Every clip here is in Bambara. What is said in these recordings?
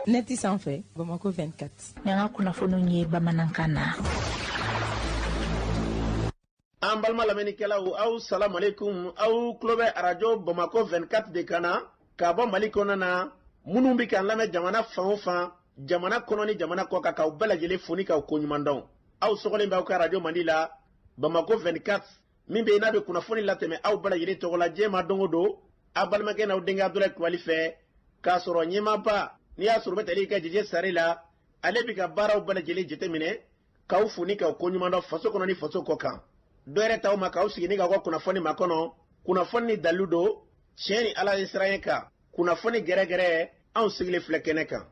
Nɛti sanfɛ, Bamako 24. Ni an ka kunnafoniw ye bamanankan na. An balima lamɛnnikɛlaw, aw salamalekun. Aw tulo bɛ arajo Bamakɔ 24 de kan na ka bɔ Mali kɔnɔ na. Minnu bɛ k'an lamɛn jamana fan o fan, jamana kɔnɔ ni jamana kɔ kan, k'aw bɛɛ lajɛlen fo ni k'aw koɲuman dɔn. Aw sɔgɔlen bɛ aw ka arajo mandi la, Bamakɔ 24, min bɛ yen n'a bɛ kunnafoni latɛmɛ aw bɛɛ lajɛlen tɔgɔ la diɲɛ ma don o don, aw balimakɛ n'aw denkɛ Abudulayi Kulubali fɛ, k'a sɔrɔ ɲɛmaaba n'i y'a sɔrɔ bɛ tali kɛ Jeje Sare la, ale bɛ ka baaraw bɛɛ lajɛlen jateminɛ, k'aw fo ni k'aw koɲuman dɔn faso kɔnɔ ni faso kɔ kan. Dɔ yɛrɛ t'aw ma k'aw sigi ni k'aw ka kunnafoni makɔnɔ, kunnafoni ni dalilu don, tiɲɛ ni Ala ye siran kan, kunnafoni gɛrɛgɛrɛ, anw sigilen filɛ kɛnɛ kan.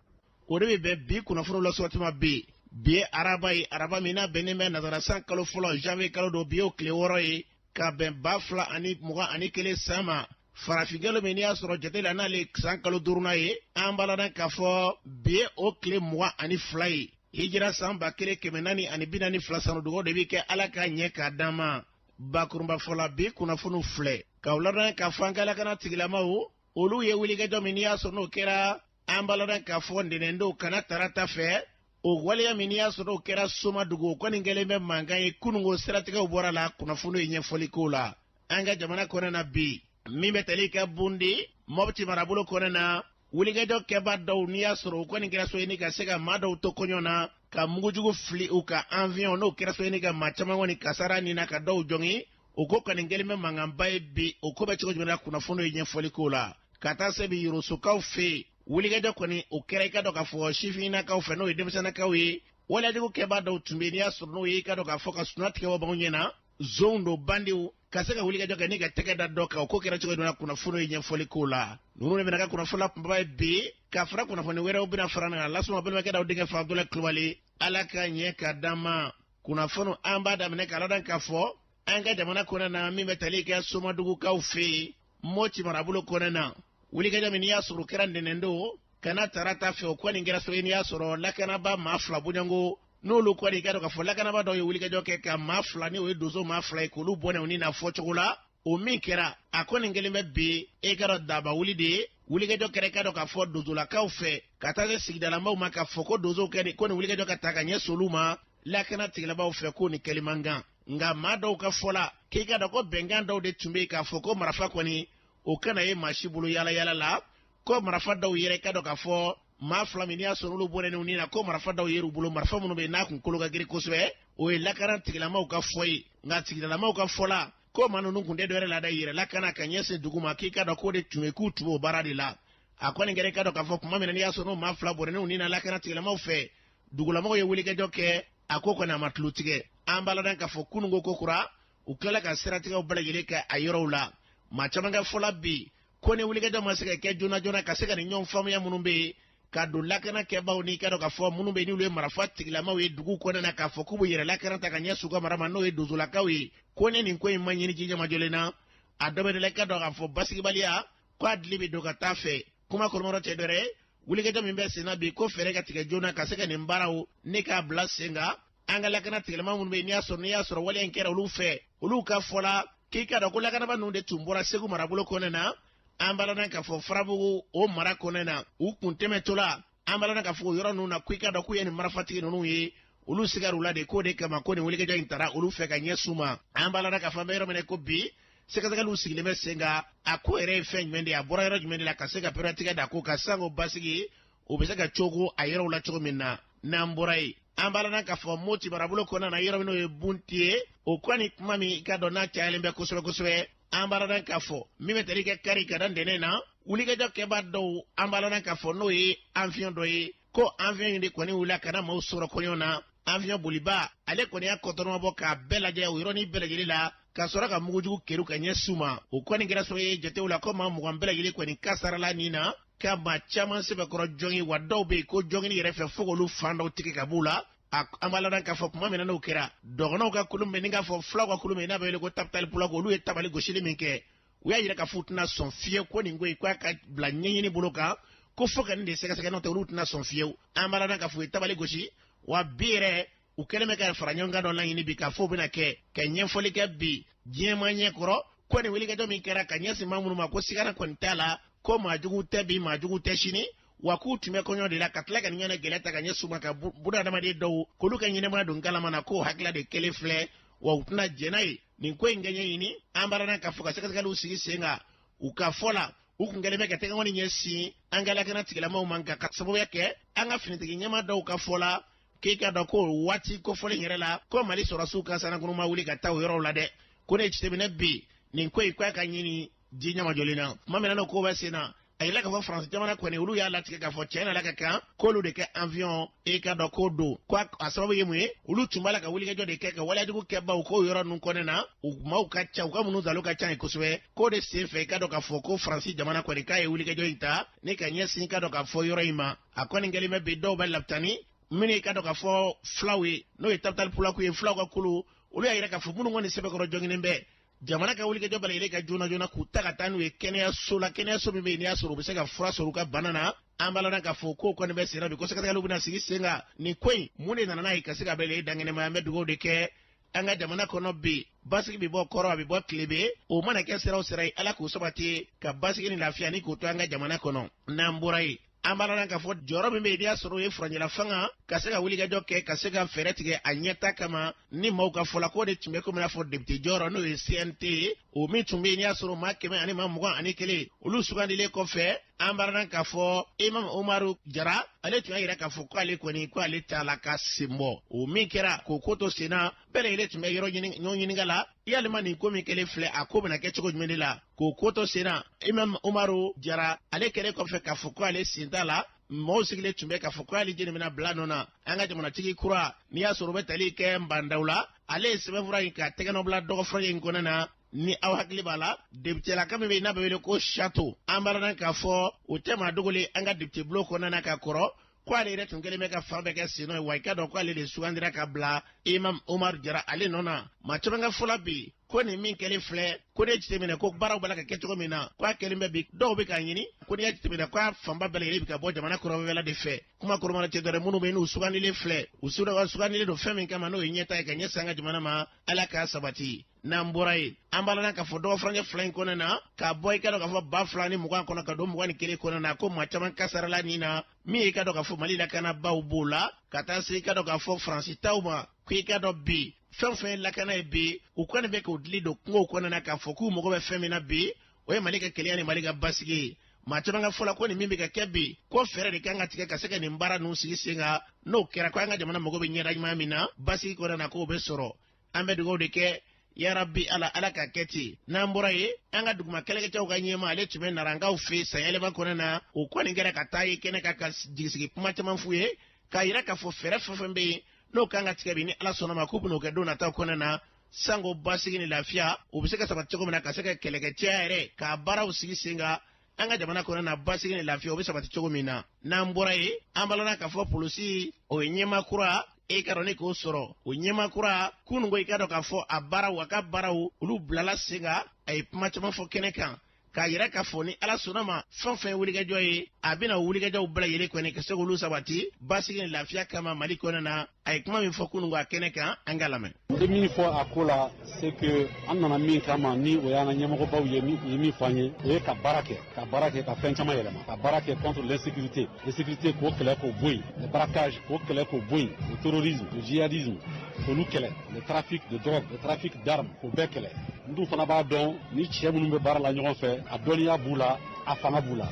O de bɛ bɛn bi kunnafoniw la waati ma bi. Bi ye araba ye, araba min n'a bɛnnen bɛ nazara san kalo fɔlɔ, janvier kalo don, bi y'o tile 6 ye, ka bɛn 2021 san ma. Farafinkalo min n'i y'a sɔrɔ jate la n'ale san kalo duurunan ye, an b'a ladɔn k'a fɔ bi ye o tile 22 ye. Hijira san 1442 san, dugawu de bɛ kɛ Ala k'a ɲɛ k'a d'an ma. Bakurunba fɔ la, bi kunnafoniw filɛ k'aw ladɔn k'a fɔ an ka lakana tigilamaw, olu ye wulikajɔ min n'i y'a sɔrɔ n'o kɛra, an b'a ladɔn k'a fɔ ntɛnɛndon ka na tarata fɛ, o waleya min n'i y'a sɔrɔ n'o kɛra Somadugu, o kɔni kɛlen bɛ mankan ye kununko, siratigɛw bɔra la, kunnafoniw ye ɲɛfɔli k'o la. An ka jamana kɔnɔ na bi, min bɛ tali kɛ Bundi Mɔpti marabolo kɔnɔ na, wulikajɔ kɛba dɔw n'i y'a sɔrɔ o kɔni kɛra so ye ni ka se ka maa dɔw to kɔɲɔ na, ka mugujugu fili u ka avion, n'o kɛra so ye ni ka maa caman kɔni kasara ni na, ka dɔw jɔngin, o ko kɔni kɛlen bɛ mankanba ye bi. O ko bɛ cogo jumɛn na, kunnafoniw ye ɲɛfɔli k'o la. Ka taa se bi Yorosokaw fɛ yen, wulikajɔ kɔni o kɛra i ka dɔn k'a fɔ sifinnakaw fɛ, n'o ye denmisɛnninakaw ye, waleyajugu kɛba dɔw tun bɛ yen n'i y'a sɔrɔ n'o ye i ka dɔn k'a fɔ ka suna tigɛ bɔ baganw ɲɛ na, zonw don, bandiw, ka se ka wulikajɔ kɛ ni ka tɛgɛ da dɔ kan. O ko kɛra cogo jumɛn na, kunnafoniw ye ɲɛfɔli k'o la. Ninnu de bɛna ka kunnafoni la kunbaba ye bi, ka fara kunnafoni wɛrɛw bɛna fara kan lasuma balimakɛ d'aw denkɛ fa Abudulayi Kulubali. Ala ka ɲɛ ka d'an ma. Kunnafoni an b'a daminɛ k'a ladɔn k'a fɔ an ka jamana kɔnɔ na, min bɛ tali kɛ Somadugukaw fɛ yen Mɔti marabolo kɔnɔ na, wulikajɔ min n'i y'a sɔrɔ o kɛra ntɛnɛndon ka na tarata fɛ, o kɔni kɛra so ye n'i y'a sɔrɔ lakanaba maa 2 bɔɲɔgɔnko, n'olu kɔni i ka dɔn k'a fɔ lakanaba dɔw ye wulikajɔ kɛ ka maa 2, ni o ye donso maa 2 ye, k'olu bɔnɛ u ni na fɔcogo la. O min kɛra, a kɔni kɛlen bɛ bi e ka dɔn daba wuli de ye. Wulikajɔ kɛra i ka dɔn k'a fɔ donsolakaw fɛ ka taa se sigidalamaw ma, k'a fɔ ko donsow kɛ ko nin wulikajɔ ka ta ka ɲɛsin olu ma lakana tigilamaw fɛ, k'o ni kɛli man kan. Nka maa dɔw ka fɔ la k'i ka dɔn ko bɛnkan dɔw de tun bɛ yen k'a fɔ ko marafa kɔni o kana ye maa si bolo yala yala la, ko marafa dɔw yɛrɛ i ka dɔn k'a fɔ maa 2 min n'i y'a sɔrɔ olu bɔnɛn'u ni na, ko marafa dɔw yer'u bolo, marafa minnu bɛ yen n'a kun kolo ka girin kosɛbɛ. O ye lakana tigilamaw ka fɔ ye. Nka sigidalamaw ka fɔ la ko maa ninnu kun tɛ dɔwɛrɛ la dɛ, yɛrɛ lakana ka ɲɛsin dugu ma, k'i ka dɔn k'o de tun ye, k'u tun b'o baara de la. A kɔni kɛra i ka dɔn k'a fɔ tuma min na n'i y'a sɔrɔ n'o maa 2 bɔnɛn'u ni na lakana tigilamaw fɛ, dugulamɔgɔw ye wulikajɔ kɛ, a ko kɔni a ma tulo tigɛ. An b'a ladɔn k'a fɔ kununko ko kura u tilala ka siratigɛw bɛɛ lajɛlen kɛ a yɔrɔw la. Maa caman ka fɔ la bi ko ni wulikajɔ ma se ka kɛ joona joona ka se ka nin ɲɔgɔn faamuya minnu bɛ yen ka don lakana kɛbaaw ni ka dɔn k'a fɔ minnu bɛ yen n'olu ye marafa tigilamaw ye dugu kɔnɔna na, k'a fɔ k'u b'u yɛrɛ lakana ta ka ɲɛsin u ka mara ma, n'o ye donsolakaw ye, ko ni nin ko in ma ɲini jijamajɔlen na, a dɔ bɛ dɔ la i ka dɔn k'a fɔ basigibaliya ko a dili bɛ don ka taa fɛ. Kuma kɔrɔmɔrɔ tɛ dɔwɛrɛ ye, wulikajɔ min bɛ sen na bi, ko fɛɛrɛ ka tigɛ joona ka se ka nin baaraw ne k'a bila sen kan. An ka lakana tigilama minnu bɛ yen n'i y'a sɔrɔ waleya in kɛra olu fɛ, olu ka fɔ la k'i ka dɔn ko lakanaba ninnu de tun bɔra Segu marabolo kɔnɔ na, an b'a ladɔn k'a fɔ Farabugu o mara kɔnɔ na, u kun tɛmɛtɔla, an b'a ladɔn k'a fɔ o yɔrɔ ninnu na, ko i ka dɔn k'u ye nin marifatigi ninnu ye, olu sigar'u la de, k'o de kama ko nin wulikajɔ in tara olu fɛ ka ɲɛsin u ma. An b'a ladɔn k'a fɔ an bɛ yɔrɔ min na ko bi, sɛgɛsɛgɛliw sigilen bɛ sen kan, a ko yɛrɛ ye fɛn jumɛn de ye, a bɔra yɔrɔ jumɛn de la, ka se ka peretigɛ da ko ka sango basigi o bɛ se ka cogo a yɔrɔw la cogo min na. N'an bɔra yen, an b'a ladɔn k'a fɔ Moti marabolo kɔnɔna na, yɔrɔ min n'o ye Bunti ye, o kɔni kuma min i ka dɔn n'a cayalen bɛ kosɛbɛ kosɛbɛ, an b'a ladɔn k'a fɔ min bɛ tali kɛ kari ka da ntɛnɛn na, wulikajɔ kɛbaa dɔw, an b'a ladɔn k'a fɔ n'o ye avion dɔ ye, ko avion in de kɔni wulila ka na maaw sɔrɔ kɔɲɔ na. Avion boliba ale kɔni y'a kɔtɔrɔma bɔ k'a bɛɛ lajɛ o yɔrɔnin bɛɛ lajɛlen la, ka sɔrɔ ka mugujugu keru ka ɲɛsin u ma. O kɔni kɛra sababu ye jatew la ko maa 20 bɛɛ lajɛlen kɔni kasarala nin na, ka maa caman sɛbɛkɔrɔ jɔngin, wa dɔw bɛ yen ko jɔngini yɛrɛ fɛ fo k'olu fan dɔw tigɛ ka b'u la. An b'a ladɔn k'a fɔ tuma min na n'o kɛra, dɔgɔnɔw ka kulu min k'a fɔ fulaw ka kulu min n'a bɛ wele ko Tapitali Pulaku, olu ye tabali gosili min kɛ, u y'a yira k'a fɔ u tɛna sɔn fiyewu ko nin ko in k'a ka bila ɲɛɲini bolo kan, ko fo ka nin de sɛgɛsɛgɛ, n'o tɛ olu tɛna sɔn fiyewu. An b'a ladɔn k'a fɔ u ye tabali gosi, wa bi yɛrɛ u kɛlen bɛ ka fara ɲɔgɔn kan dɔ laɲini bi k'a fɔ u bɛna kɛ ka ɲɛfɔli kɛ bi diɲɛmaa ɲɛ kɔrɔ, ko nin wulikajɔ min kɛra ka ɲɛsin maa minnu ma, ko sigana kɔni t'a la, ko maa jugu tɛ bi, maa jugu tɛ sini, Wa k'u tun bɛ kɔɲɔ de la ka tila ka nin ɲɔgɔnna gɛlɛya ta ka ɲɛsin u ma, ka buna adamaden dɔw k'olu ka ɲɛnamaya don galama na, k'o hakilila de kelen filɛ, wa u tɛna jɛn n'a ye. Nin ko in ka ɲɛɲini, an b'a dɔn k'a fɔ ka sɛgɛsɛgɛliw sigi sen kan. U ka fɔ la, u kun kɛlen bɛ ka tɛgɛkɔni ɲɛsin an ka lakana tigilamaw ma, nka ka sababuya kɛ an ka finitigi ɲɛmaa dɔw ka fɔ la, k'i ka dɔn ko waati kofɔlen yɛrɛ la, ko Mali sɔrɔdasiw ka sanankunu ma wuli ka taa o yɔrɔw la dɛ. Ko ne jateminɛ bi, nin ko in k'a ka ɲini ji ɲamajɔlen na. Tuma min na n'o ko bɛ sen na, a yirala k'a fɔ Faransi jamana kɔni, olu y'a latigɛ k'a fɔ tiɲɛ na, ala ka kan k'olu de kɛ avion e ka dɔn k'o don, ko a sababu ye mun ye? Olu tun b'a la ka wulikajɔ de kɛ ka waleyajugu kɛbaw k'o yɔrɔ ninnu kɔnɛ na, u maaw ka ca, u ka minnu zalo ka ca yen kosɛbɛ. K'o de sen fɛ, i ka dɔn k'a fɔ ko Faransi jamana kɔni k'a ye wulikajɔ in ta ni ka ɲɛsin i ka dɔn k'a fɔ yɔrɔ in ma. A kɔni kɛlen bɛ bi, dɔw bɛ lapitani minnu, i ka dɔn k'a fɔ filaw ye, n'o ye Tabital Pulaku ye, filaw ka kulu, olu y'a yira k'a fɔ minnu kɔni sɛbɛkɔrɔ jɔnginen bɛ, jamana ka wulikajɔ bɛɛ lajɛlen ka joona joona k'u ta ka taa n'u ye kɛnɛyaso la, kɛnɛyaso min bɛ yen n'i y'a sɔrɔ u bɛ se ka fura sɔrɔ u ka bana na. An b'a lɔn k'a fɔ k'o kɔni bɛ senna bi, ko sɛgɛsɛgɛliw bɛna sigi sen kan. Nin ko in, mun de nana n'a ye ka se ka bɛɛ lajɛlen dankɛnɛmaya? An bɛ dugawu de kɛ an ka jamana kɔnɔ bi, basigi bɛ bɔ kɔrɔ, a bɛ bɔ tilebe, o mana kɛ sira o sira ye, Ala k'o sabati ka basigi ni lafiya ni k'o to an ka jamana kɔnɔ. N'an bɔra yen, an b'a lɔn k'a fɔ jɔyɔrɔ min bɛ yen n'i y'a sɔrɔ o ye furancɛla fanga ka se ka wulikajɔ kɛ ka se ka fɛɛrɛ tigɛ a ɲɛta kama, ni maaw ka fɔ la, k'o de tun bɛ komi n'a fɔ député jɔyɔrɔ, n'o ye CNT ye, o min tun bɛ yen n'i y'a sɔrɔ maa 121 olu sugandilen kɔfɛ, an b'a lɔn k'a fɔ Imam Umaru Jara, ale tun y'a yira k'a fɔ k'ale kɔni, k'ale t'a la ka sen bɔ. O min kɛra k'o ko to sen na, bɛɛ lajɛlen tun bɛ yɔrɔ ɲini ɲɔgɔn ɲininka la, yalima nin ko min kɛlen filɛ, a ko bɛna kɛ cogo jumɛn de la? K'o ko to sen na, Imam Umaru Jara ale kɛlen kɔfɛ k'a fɔ ko ale sen t'a la, mɔgɔw sigilen tun bɛ k'a fɔ ko ale jɛni bɛna bila nɔ na. An ka jamanatigi kura, n'i y'a sɔrɔ o bɛ tali kɛ Bandaw la, ale ye sɛbɛnfura in ka tɛgɛnɔ bila dɔgɔfura in kɔnɔ na. Ni aw hakili b'a la, député min bɛ yen n'a bɛ wele ko Chato, an b'a lɔn k'a fɔ o tɛ maa dogolen an ka député bulon kɔnɔna na ka kɔrɔ, ko ale yɛrɛ tun kɛlen bɛ ka fan bɛɛ kɛ sen nɔ ye. Wa i ka dɔn ko ale de sugandira ka bila Imam Omar Jara ale nɔ na. Maa caman ka fɔla bi ko nin min kɛlen filɛ, ko ne jateminɛ ko baaraw b'a la ka kɛ cogo min na, ko a kɛlen bɛ bi, dɔw bɛ k'a ɲini ko n'i y'a jateminɛ ko a fanba bɛɛ lajɛlen bɛ ka bɔ jamana kɔrɔnfɛla de fɛ. Kuma kɔrɔmana tɛ dɔrɔn, minnu bɛ yen n'u sugandilen filɛ, u sugandilen don fɛn min kama, n'o ye ɲɛta ye ka ɲɛsin an ka jamana ma, Ala k'a sabati. N'an bɔra yen, an b'a lɔn k'a fɔ dɔgɔfurancɛ 2 in kɔnɔna na, ka bɔ i ka dɔn k'a fɔ 2020 kɔnɔ ka don 21 kɔnɔna na, ko maa caman kasarala nin na, min ye i ka dɔn k'a fɔ Mali lakanabaaw b'o la, ka taa se i ka dɔn k'a fɔ Faransi taw ma, ko i ka dɔn bi fɛn fɛn ye lakana ye bi, u kɔni bɛ k'o dili don kungow kɔnɔna na, k'a fɔ k'u mago bɛ fɛn min na bi, o ye Mali ka kelenya ni Mali ka basigi ye. Maa caman ka fɔ la, ko nin min bɛ ka kɛ bi, ko fɛɛrɛ de kan ka tigɛ ka se ka nin baara ninnu sigi sen kan. N'o kɛra, ko an ka jamana mago bɛ ɲɛda ɲuman min na basigi kɔnɔna na, k'o bɛ sɔrɔ. An bɛ dugawu de kɛ, yarabi Ala, Ala ka kɛ ten. N'an bɔra yen, an ka duguma kɛlɛkɛcɛw ka ɲɛma, ale tun bɛ Narankaw fɛ sanyɛlɛma kɔnɔna na. O kɔni kɛra ka taa ye kɛnɛ kan ka jigisigi kuma caman f'u ye, k'a yira k'a fɔ fɛɛrɛ fɛn fɛn bɛ yen n'o kan ka tigɛ bi, ni Ala sɔnna ma, k'u bɛn'o kɛ don nataw kɔnɔna na, sanko basigi ni lafiya o bɛ se ka sabati cogo min na, ka se ka kɛlɛkɛcɛya yɛrɛ k'a baaraw sigi sen kan an ka jamana kɔnɔ na, basigi ni lafiya o bɛ sabati cogo min na. N'an bɔra yen, an b'a lɔn k'a fɔ polisi, o ye ɲɛma kura e ka dɔn ne k'o sɔrɔ. O ɲɛma kura kunun ko i ka dɔn k'a fɔ a baaraw, a ka baaraw, olu bilala sen kan. A ye kuma caman fɔ kɛnɛ kan k'a yira k'a fɔ ni Ala sɔnna ma, fɛn fɛn ye wulikajɔ ye, a bɛna wulikajɔw bɛɛ lajɛlen kɔni ka se k'olu sabati basigi ni lafiya kama Mali kɔnɔ na. A ye kuma min fɔ kunun ko a kɛnɛ kan, an ka lamɛn. N bɛ min fɔ a ko la, c'est que an nana min kama, ni o y'an ka ɲɛmɔgɔbaw ye, ni u ye min fɔ an ye, o ye ka baara kɛ, ka baara kɛ, ka fɛn caman yɛlɛma, ka baara kɛ contre l'insécurité, l'insécurité k'o kɛlɛ k'o bɔ yen, le braquage k'o kɛlɛ k'o bɔ yen, le terrorisme, le djihadisme k'olu kɛlɛ, le trafic de drogue, le trafic d'armes k'o bɛɛ kɛlɛ. N dun fana b'a dɔn ni cɛ minnu bɛ baara la ɲɔgɔn fɛ, a dɔnniya b'u la, a fanga b'u la.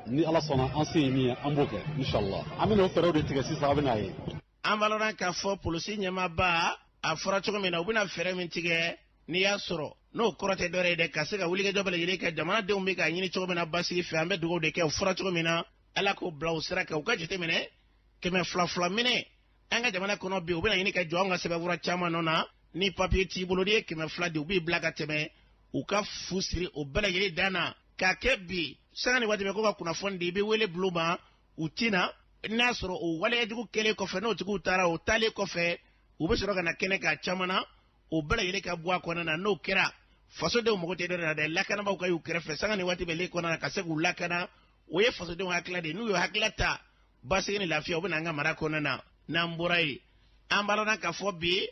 Ni Ala sɔnna, an se ye min ye, an b'o kɛ inshallah. An bɛna o fɛɛrɛw de tigɛ sisan, a bɛ n'a ye. An b'a lɔn k'a fɔ polisi ɲɛmaaba, a fɔra cogo min na, u bɛna fɛɛrɛ min tigɛ, n'i y'a sɔrɔ n'o kɔrɔ tɛ dɔwɛrɛ ye dɛ, ka se ka wulikajɔ bɛɛ lajɛlen kɛ jamanadenw bɛ k'a ɲini cogo min na basigi fɛ. An bɛ dugawu de kɛ, o fɔra cogo min na, Ala k'o bila o sira kan. U ka jateminɛ kɛmɛ fila fila minɛ an ka jamana kɔnɔ bi, u bɛna ɲini ka jɔ an ka sɛbɛnfura caman nɔ na. Ni papiye t'i bolo, n'i ye 200 di, u b'i bila ka tɛmɛ, u ka fu siri o bɛɛ lajɛlen dan na. K'a kɛ bi sanga ni waati bɛɛ ko ka kunnafoni di, i bɛ wele bulon ma, u tina. N'a sɔrɔ o waleyajugu kɛlen kɔfɛ, n'o tigiw taara, o taalen kɔfɛ, u bɛ sɔrɔ ka na kɛnɛ kan caman na, o bɛɛ lajɛlen ka bɔ a kɔnɔna na. N'o kɛra, fasodenw mago tɛ dɔ la dɛ, lakanabaaw ka y'u kɛrɛfɛ sanga ni waati bɛɛ le kɔnɔna na ka se k'u lakana. O ye fasodenw hakilila de ye. N'u ye hakilila ta, basigi ni lafiya o bɛ na an ka mara kɔnɔna na. N'an bɔra yen, an b'a lɔn k'a fɔ bi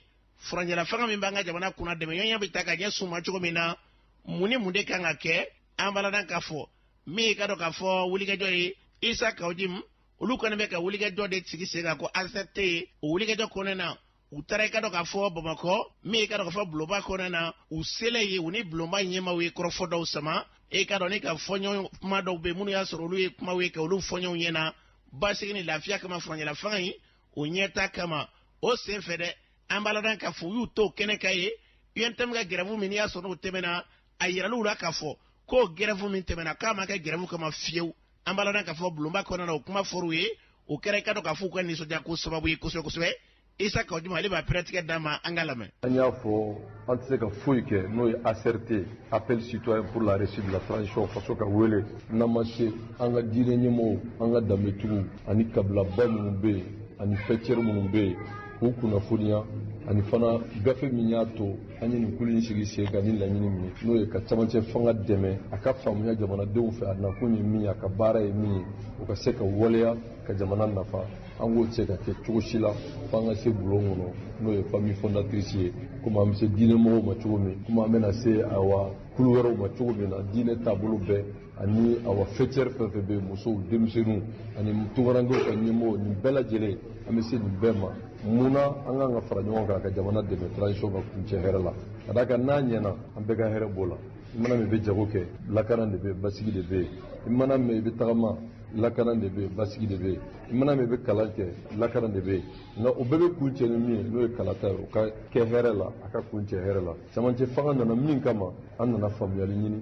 furancɛla fanga min b'an ka jamana kunna, dɛmɛɲɔgɔnya bɛ taa ka ɲɛsin u ma cogo min na, mun ni mun de kan ka kɛ? An b'a lɔn k'a fɔ min ye ka dɔn k'a fɔ wulikajɔ ye Isa Kaw Jim, olu kɔni bɛ ka wulikajɔ de sigi sen kan ko ACRT. O wulikajɔ kɔnɔna na, u taara i ka dɔn k'a fɔ Bamakɔ min ye, i ka dɔn k'a fɔ bulonba kɔnɔna na. U selen ye, u ni bulonba ɲɛmaaw ye kɔrɔfɔ dɔw sama. E ka dɔn ni ka fɔɲɔgɔn kuma dɔw bɛ minnu y'a sɔrɔ olu ye kumaw ye ka olu fɔɲɔgɔn ɲɛna basigi ni lafiya kama, furancɛla fanga in o ɲɛta kama. O sen fɛ dɛ, an b'a ladɔn k'a fɔ u y'u to kɛnɛ kan ye, UNTM ka grève min n'i y'a sɔrɔ n'o tɛmɛna, a yiral'u la k'a fɔ ko grève min tɛmɛna, k'a ma kɛ grève kama fiyewu. An b'a ladɔn k'a fɔ bulonba kɔnɔna na, o kuma fɔr'u ye, o kɛra i ka dɔn k'a fɔ u ka nisɔndiya ko sababu ye kosɛbɛ kosɛbɛ. Isa Kaw Jim, ale b'a pɛrɛtigɛ d'a ma, an ka lamɛn. An y'a fɔ, an tɛ se ka foyi kɛ n'o ye ACRT, Appel citoyen pour la réussite de la transition, faso ka wele, n'an ma se an ka diinɛ ɲɛmɔgɔw, an ka danbetigiw ani kabilaba minnu bɛ yen ani faîtières minnu bɛ yen, k'u kunnafoniya, ani fana gafe min y'a to an ye nin kulu in sigi sen kan ni laɲini min ye, n'o ye ka camancɛ fanga dɛmɛ a ka faamuya jamanadenw fɛ, a nakun ye min ye, a ka baara ye min ye, o ka se ka waleya ka jamana nafa. An k'o tɛ se ka kɛ cogo si la f'an ka se bulon kɔnɔ, n'o ye famille fondatrice ye, komi an bɛ se diinɛmɔgɔw ma cogo min, komi an bɛna se awa kulu wɛrɛw ma cogo min na, diinɛ taabolo bɛɛ ani awa faîtière fɛn fɛn bɛ yen, musow, denmisɛnninw ani tunkarankew ka ɲɛmɔgɔw, nin bɛɛ lajɛlen, an bɛ se nin bɛɛ ma. Munna an kan ka fara ɲɔgɔn kan ka jamana dɛmɛ transition ka kuncɛ hɛrɛ la? Ka d'a kan n'a ɲɛna, an bɛɛ ka hɛrɛ b'o la. I mana mɛn i bɛ jago kɛ, lakana de bɛ yen, basigi de bɛ yen. I mana mɛn i bɛ tagama, lakana de bɛ yen, basigi de bɛ yen. I mana mɛn i bɛ kalan kɛ, lakana de bɛ yen. Nka o bɛɛ bɛ kuncɛ ni min ye, n'o ye kalata ye, o ka kɛ hɛrɛ la, a ka kuncɛ hɛrɛ la. Camancɛ fanga nana min kama, an nana faamuyali ɲini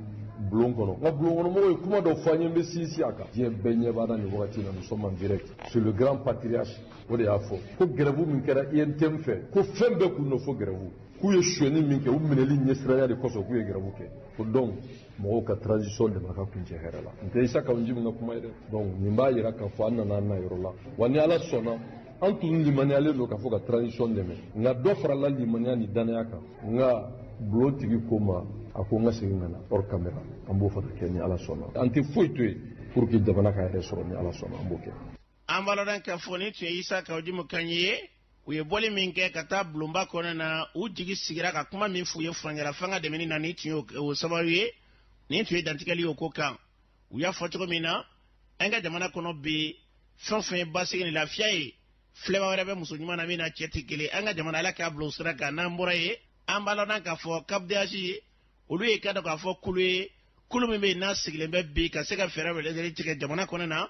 bulon kɔnɔ. Nka bulon kɔnɔ mɔgɔw ye kuma dɔ fɔ an ye, n bɛ sinsin a kan. Diɲɛ bɛɛ ɲɛ b'a la nin wagati in na, nous sommes en direct sur le grand patriarche. O de y'a fɔ ko grève min kɛra UNTM fɛ, ko fɛn bɛɛ kun don fo grève, k'u ye sonyɛni min kɛ, u minɛli ɲɛsiranya de kosɔn k'u ye grève kɛ. Ko donc mɔgɔw ka transition dɛmɛ a ka kuncɛ hɛrɛ la. N tɛ Isa Kaw Jim ka kuma ye dɛ. Donc nin b'a yira k'a fɔ an nana an na yɔrɔ la wa. Ni Ala sɔnna, an tun limaniyalen don k'a fɔ ka transition dɛmɛ, nka dɔ farala limaniya ni danaya kan. Nka bulon tigi ko ma, a ko n ka segin ka na hors caméra, an b'o fana kɛ ni Ala sɔnna. An tɛ foyi to yen pour que jamana ka yɛrɛ sɔrɔ. Ni Ala sɔnna, an b'o kɛ. An b'a lɔn k'a fɔ nin tun ye Isa Kaw Jim kan ye. U ye bɔli min kɛ ka taa bulonba kɔnɔ na, u jigi sigira ka kuma min f'u ye furancɛla fanga dɛmɛni na, nin tun ye o sababu ye. Nin tun ye dantigɛli ye o ko kan. U y'a fɔ cogo min na, an ka jamana kɔnɔ bi, fɛn o fɛn ye basigi ni lafiya ye, filɛba wɛrɛ bɛ muso ɲuman na min na cɛ tɛ kelen. An ka jamana, Ala k'a bila o sira kan. N'an bɔra yen, an b'a lɔn k'a fɔ CAPDH, olu ye ka dɔn k'a fɔ kulu ye, kulu min bɛ yen n'a sigilen bɛ bi ka se ka fɛɛrɛ wɛrɛ tigɛ jamana kɔnɔ na,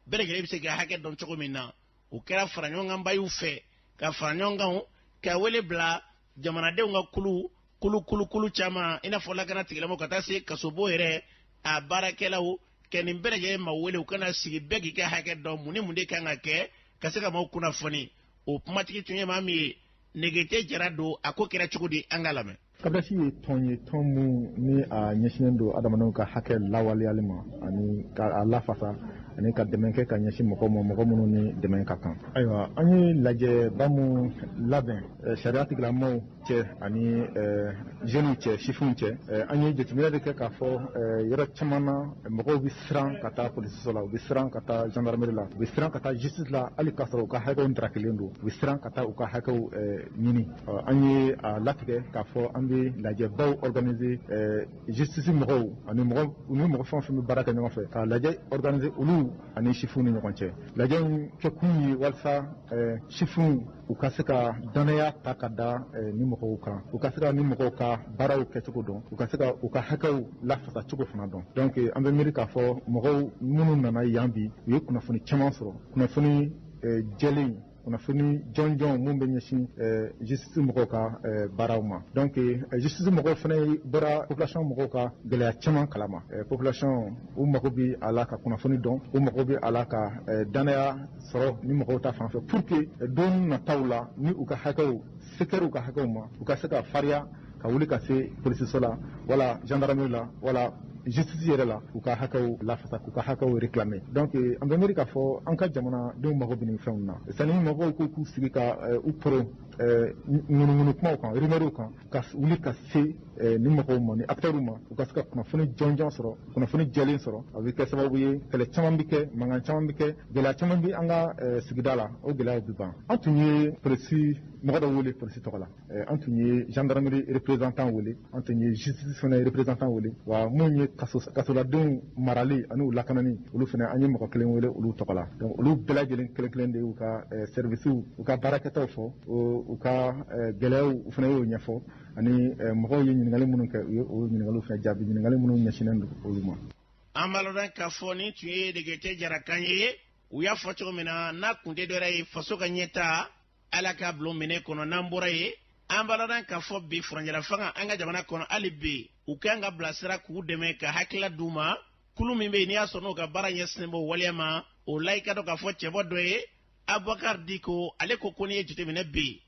bɛɛ lajɛlen bɛ se ka hakɛ dɔn cogo min na. O kɛra fara ɲɔgɔn y'u fɛ ka fara ɲɔgɔn kan ka wele bila jamanadenw ka kulu kulu kulu kulu caman, i n'a fɔ lakana tigilamɔgɔw, ka taa se kasobo yɛrɛ a baarakɛlaw, ka nin bɛɛ lajɛlen ma wele u kana sigi, bɛɛ k'i ka hakɛ dɔn, mun ni mun de kan ka kɛ ka se ka maaw kunnafoni. O kumatigi tun ye maa min ye, Negete Jara don. A ko kɛra cogo di? An ka lamɛn. CAPDH ye tɔn ye, tɔn mun ni a ɲɛsinnen don adamadenw ka hakɛ lawaleyali ma ani ka a lafasa ani ka dɛmɛ kɛ ka ɲɛsin mɔgɔw ma, mɔgɔ minnu ni dɛmɛ ka kan. Ayiwa, an ye lajɛba mun labɛn sariya tigilamɔgɔw cɛ ani jeunes cɛ, sifinw cɛ, an ye jateminɛ de kɛ k'a fɔ yɔrɔ caman na, mɔgɔw bɛ siran ka taa polisiso la, u bɛ siran ka taa gendarmerie la, u bɛ siran ka taa justice la, hali k'a sɔrɔ u ka hakɛw darakilen don, u bɛ siran ka taa u ka hakɛw ɲini. An ye a latigɛ k'a fɔ an bɛ lajɛbaw organiser justice mɔgɔw ani mɔgɔ ni mɔgɔ fɛn o fɛn bɛ baara kɛ ɲɔgɔn fɛ, ka lajɛ organiser olu ani sifinw ni ɲɔgɔn cɛ. Lajɛ in kɛkun ye walasa sifinw u ka se ka danaya ta ka da ni mɔgɔw kan, u ka se ka ni mɔgɔw ka baaraw kɛcogo dɔn, u ka se ka u ka hakɛw lafasa cogo fana dɔn. Donc an bɛ miiri k'a fɔ mɔgɔw minnu nana yan bi, u ye kunnafoni caman sɔrɔ, kunnafoni jɛlen, kunnafoni jɔnjɔn mun bɛ ɲɛsin justice mɔgɔw ka baaraw ma. Donc justice mɔgɔw fana bɔra population mɔgɔw ka gɛlɛya caman kalama. Population u mago bɛ a la ka kunnafoni dɔn, u mago bɛ a la ka danaya sɔrɔ ni mɔgɔw ta fan fɛ, pour que don nataw la, ni u ka hakɛw se kɛra u ka hakɛw ma, u ka se ka fariya ka wuli ka se polisiso la wala gendarmerie la wala justice yɛrɛ la, k'u ka hakɛw lafasa, k'u ka hakɛw réclamer. Donc an bɛ miiri k'a fɔ an ka jamanadenw mago bɛ nin fɛnw na, sani mɔgɔw ko k'u sigi ka u poro. ŋunuŋunu kumaw kan, rumeurs kan, ka wuli ka se ni mɔgɔw ma, ni acteurs ma, u ka se ka kunnafoni jɔnjɔn sɔrɔ, kunnafoni jɛlen sɔrɔ. A bɛ kɛ sababu ye kɛlɛ caman bɛ kɛ, mankan caman bɛ kɛ, gɛlɛya caman bɛ an ka sigida la, o gɛlɛyaw bɛ ban. An tun ye polisi mɔgɔ dɔ wele polisi tɔgɔ la, an tun ye gendarmerie représentant wele, an tun ye justice fana représentant wele, wa mun ye kasoladenw marali ani u lakanani, olu fana an ye mɔgɔ kelen wele olu tɔgɔ la. Donc olu bɛɛ lajɛlen kelen kelen de y'u ka services, u ka baarakɛtaw fɔ, u ka gɛlɛyaw u fana y'o ɲɛfɔ, ani mɔgɔw ye ɲininkali minnu kɛ, u ye o ɲininkaliw fana jaabi, ɲininkali minnu ɲɛsinnen don olu ma. An b'a lɔn k'a fɔ nin tun ye degete jarakan ye. U y'a fɔ cogo min na, n'a kun tɛ dɔwɛrɛ ye faso ka ɲɛta, Ala k'a bulon minɛ kɔnɔ. N'an bɔra yen, an b'a lɔn k'a fɔ bi furancɛla fanga an ka jamana kɔnɔ, hali bi u kan ka bilasira k'u dɛmɛ ka hakilila d'u ma. Kulu min bɛ yen n'i y'a sɔrɔ n'o ka baara ɲɛsinnen b'o waleya ma, o la i ka dɔn k'a fɔ cɛbɔ dɔ ye Abubakar Diko, ale ko ko n'i ye jateminɛ bi,